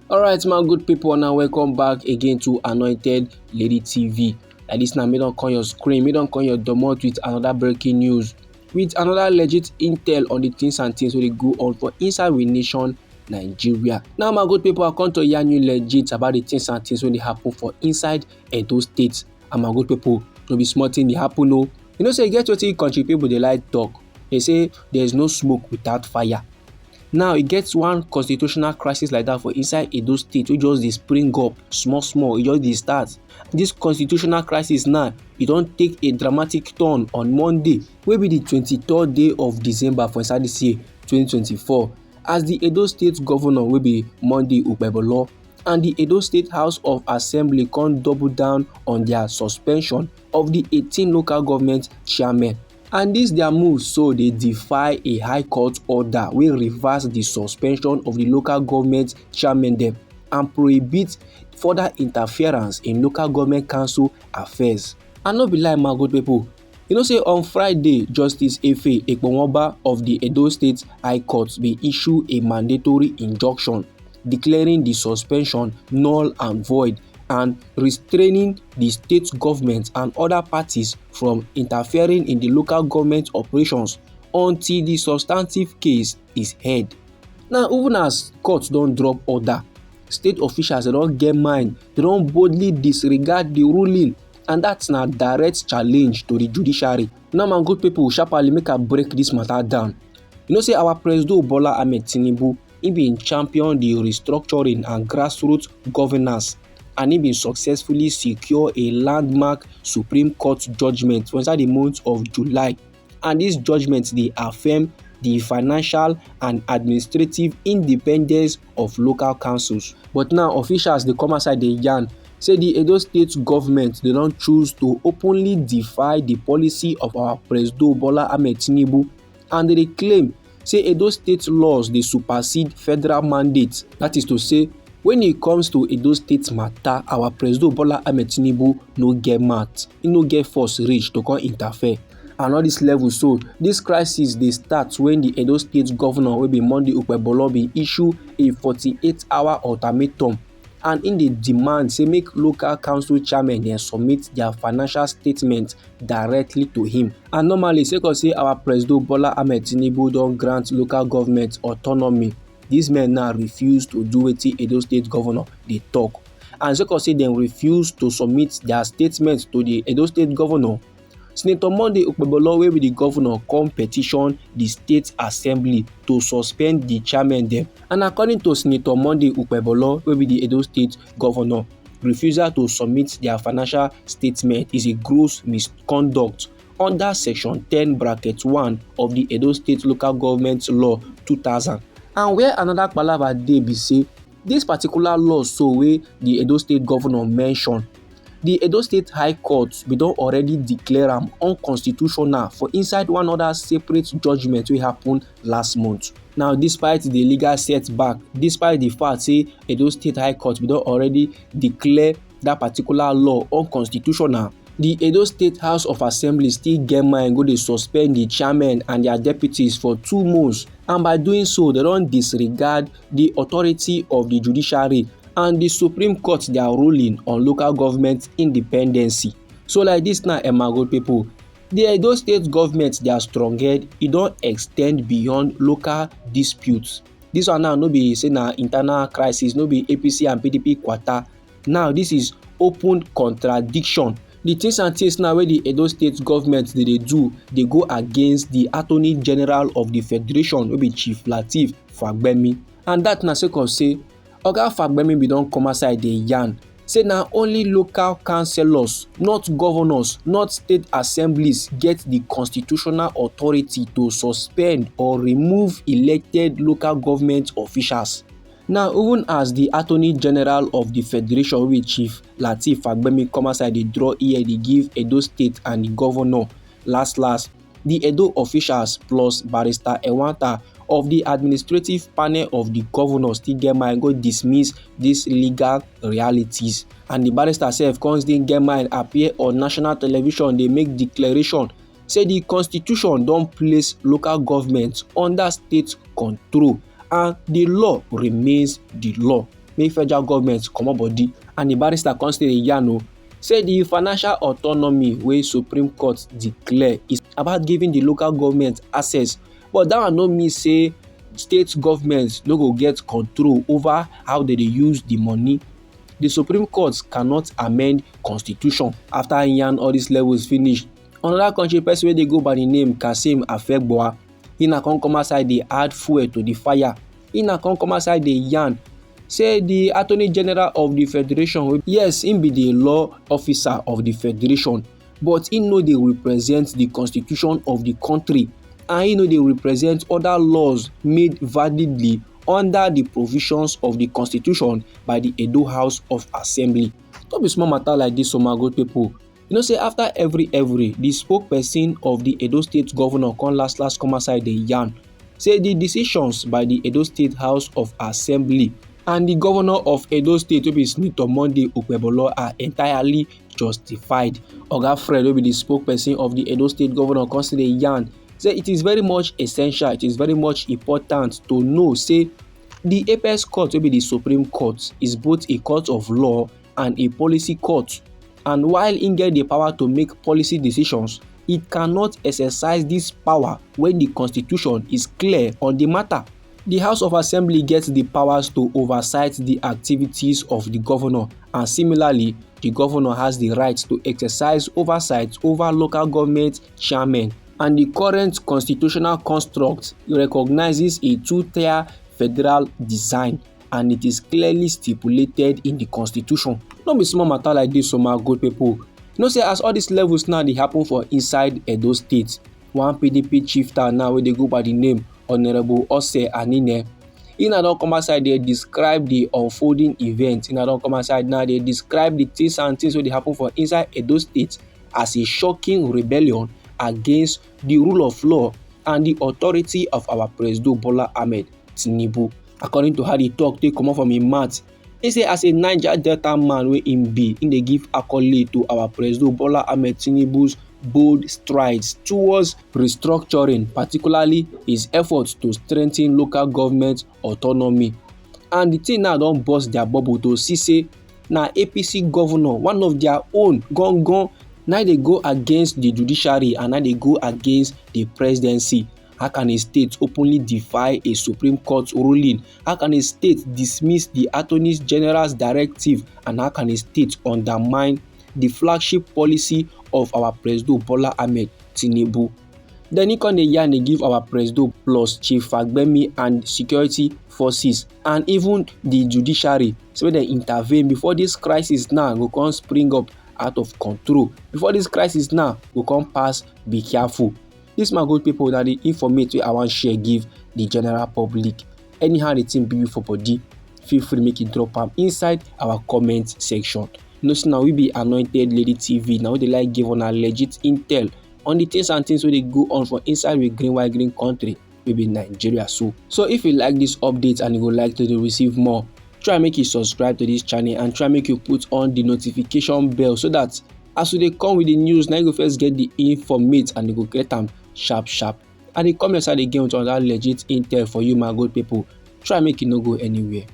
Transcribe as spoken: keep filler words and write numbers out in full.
Alright, my good people, now welcome back again to Anointed Lady T V. Like this now, me don come your screen, me don come your domot with another breaking news, with another legit intel on the things and things wey dey go on for inside we nation, Nigeria. Now, my good people, I come to yarn you legit about the things and things wey dey happen for inside Edo State. And my good people, no be small thing dey happen o. You know say e get wetin country people dey like talk. They say there is no smoke without fire. Now, e get one constitutional crisis like that for inside Edo State wey just dey spring up small small, e just dey start. This constitutional crisis now, e don take a dramatic turn on Monday, wey be the twenty-third day of December for inside this year, twenty twenty-four, as the Edo State governor, wey be Monday Okpebholo, and the Edo State House of Assembly come double down on their suspension of the eighteen local government chairmen. And this their move so dey defy a High Court order wey reverse the suspension of the local government chairmen dem and prohibit further interference in local government council affairs. And no be lie, my good people, you know say on Friday, Justice Efe Ekponwoba of the Edo State High Court bin issue a mandatory injunction declaring the suspension null and void and restraining the state government and other parties from interfering in the local government operations until the substantive case is heard. Now, even as court don drop order, state officials dem don get mind, dem don boldly disregard the ruling, and that's na direct challenge to the judiciary. Now, my good people, sharply make I break this matter down. You know say our Presido Bola Ahmed Tinubu, he been champion the restructuring and grassroots governance, and he been successfully secure a landmark Supreme Court judgment for inside the month of July. And this judgment dey affirm the financial and administrative independence of local councils. But now, officials dey come outside dey yarn say the Edo State government, they don choose to openly defy the policy of our Presido Bola Ahmed Tinubu, and they dey claim say Edo State laws dey supersede federal mandates. That is to say, when it comes to Edo State matter, our Presido Bola Ahmed Tinubu no get mouth, he no get force reach to come interfere. And all this level so, this crisis dey start when the Edo State governor, wey be Monday Okpebholo, bin issue a forty-eight hour ultimatum, and im dey demand say make local council chairmen dem submit their financial statement directly to him. And normally, sake of say our Presido Bola Ahmed Tinubu don grant local government autonomy, these men now refuse to do wetin Edo State governor dey talk. And sake of say dem refuse to submit their statement to the Edo State governor, Senator Monday Okpebholo, wey be the governor, come petition the state assembly to suspend the chairmen dem. And according to Senator Monday Okpebholo, wey be the Edo State governor, refusal to submit their financial statement is a gross misconduct under section ten bracket one of the Edo State Local Government Law two thousand. And where another palava dey be say, this particular law so wey the Edo State governor mention, the Edo State High Court bin don already declare am unconstitutional for inside one other separate judgment wey happen last month. Now, despite the legal setback, despite the fact say Edo State High Court bin don already declare that particular law unconstitutional, the Edo State House of Assembly still get mind go dey suspend the chairmen and their deputies for two months, and by doing so, they don disregard the authority of the judiciary and the Supreme Court their ruling on local government independency. So, like this now, eh, my good people, the Edo State government, their strong head, e don extend beyond local disputes. This one now no be say na internal crisis, no be A P C and P D P kwata. Now, this is open contradiction. The things and things now wey the Edo State government dey dey do dey go against the Attorney General of the Federation, wey be Chief Lateef Fagbemi. And that na sake of say Oga Fagbemi bin don come outside dey yarn say na only local councillors, not governors, not state assemblies, get the constitutional authority to suspend or remove elected local government officials. Now, even as the Attorney General of the Federation, wey be Chief Lateef Fagbemi, come outside dey draw ear dey give Edo State and the governor, last last, the Edo officials plus Barrister Ewanta of the administrative panel of the governor still get mind go dismiss these legal realities. And the barrister sef come still get mind appear on national television dey make declaration say the constitution don place local government under state control and the law remains the law. make federal government comot body. And the barrister come still dey yarn o, say the financial autonomy wey Supreme Court declare is about giving the local government access, but that one no mean say state government no go get control over how they dey use the money. The Supreme Court cannot amend constitution. After he yarn all these levels finish, another country person wey dey go by the name Kasim Afegboa, he na come come outside dey add fuel to the fire. He na come come outside dey yarn say the Attorney General of the Federation, yes, him be the law officer of the federation, but he no dey represent the constitution of the country, and he no dey represent other laws made validly under the provisions of the constitution by the Edo House of Assembly. No be small matter like this, o, my good people. You know say after every every, the spokesperson of the Edo State governor come last last come outside dey yarn say the decisions by the Edo State House of Assembly and the governor of Edo State, wey be Senator Monday Okpebholo, are entirely justified. Oga Fred, wey be the spokesperson of the Edo State governor, come still dey yarn say it is very much essential, it is very much important to know say the apex court, wey be the Supreme Court, is both a court of law and a policy court. And while im get the power to make policy decisions, it cannot exercise this power when the constitution is clear on the matter. The House of Assembly gets the powers to oversight the activities of the governor, and similarly, the governor has the right to exercise oversight over local government chairmen. And the current constitutional construct recognizes a two-tier federal design, and it is clearly stipulated in the constitution. No be small matter like this, o, my good people. You know say as all these levels now dey happen for inside Edo State, one P D P chieftain now wey dey go by the name Honorable Ose Anine, he now don come outside dey describe the unfolding event. He now don come outside now dey describe the things and things wey dey happen for inside Edo State as a shocking rebellion against the rule of law and the authority of our Presido Bola Ahmed Tinubu. According to how the talk take comot from him mouth, he say as a Niger Delta man wey him be, he dey give accolade to our Presido Bola Ahmed Tinubu's bold strides towards restructuring, particularly his efforts to strengthen local government autonomy. And the thing now don burst their bubble to see say na A P C governor, one of their own gangan, na dey go against the judiciary and na dey go against the presidency. How can a state openly defy a Supreme Court ruling? How can a state dismiss the Attorney General's directive? And how can a state undermine the flagship policy of our Presido Bola Ahmed Tinubu? Then he come dey yarn dey give our Presido plus Chief Fagbemi and security forces and even the judiciary, so dem intervene before this crisis now go come spring up out of control, before this crisis now go come pass. Be careful. This, my good people, na the informate wey I wan share give the general public. Anyhow the thing be you for body, feel free make you drop am inside our comment section. You know say na we be Anointed Lady T V, na we dey like give una legit intel on the things and things wey dey go on for inside we green white green country wey be Nigeria. So, so if you like this update and you go like to dey receive more, try make you subscribe to this channel and try make you put on the notification bell, so that as we dey come with the news, na you go first get the informate and you go get am sharp sharp. And the comments I dey get with another legit intel for you, my good people. Try make you no go anywhere.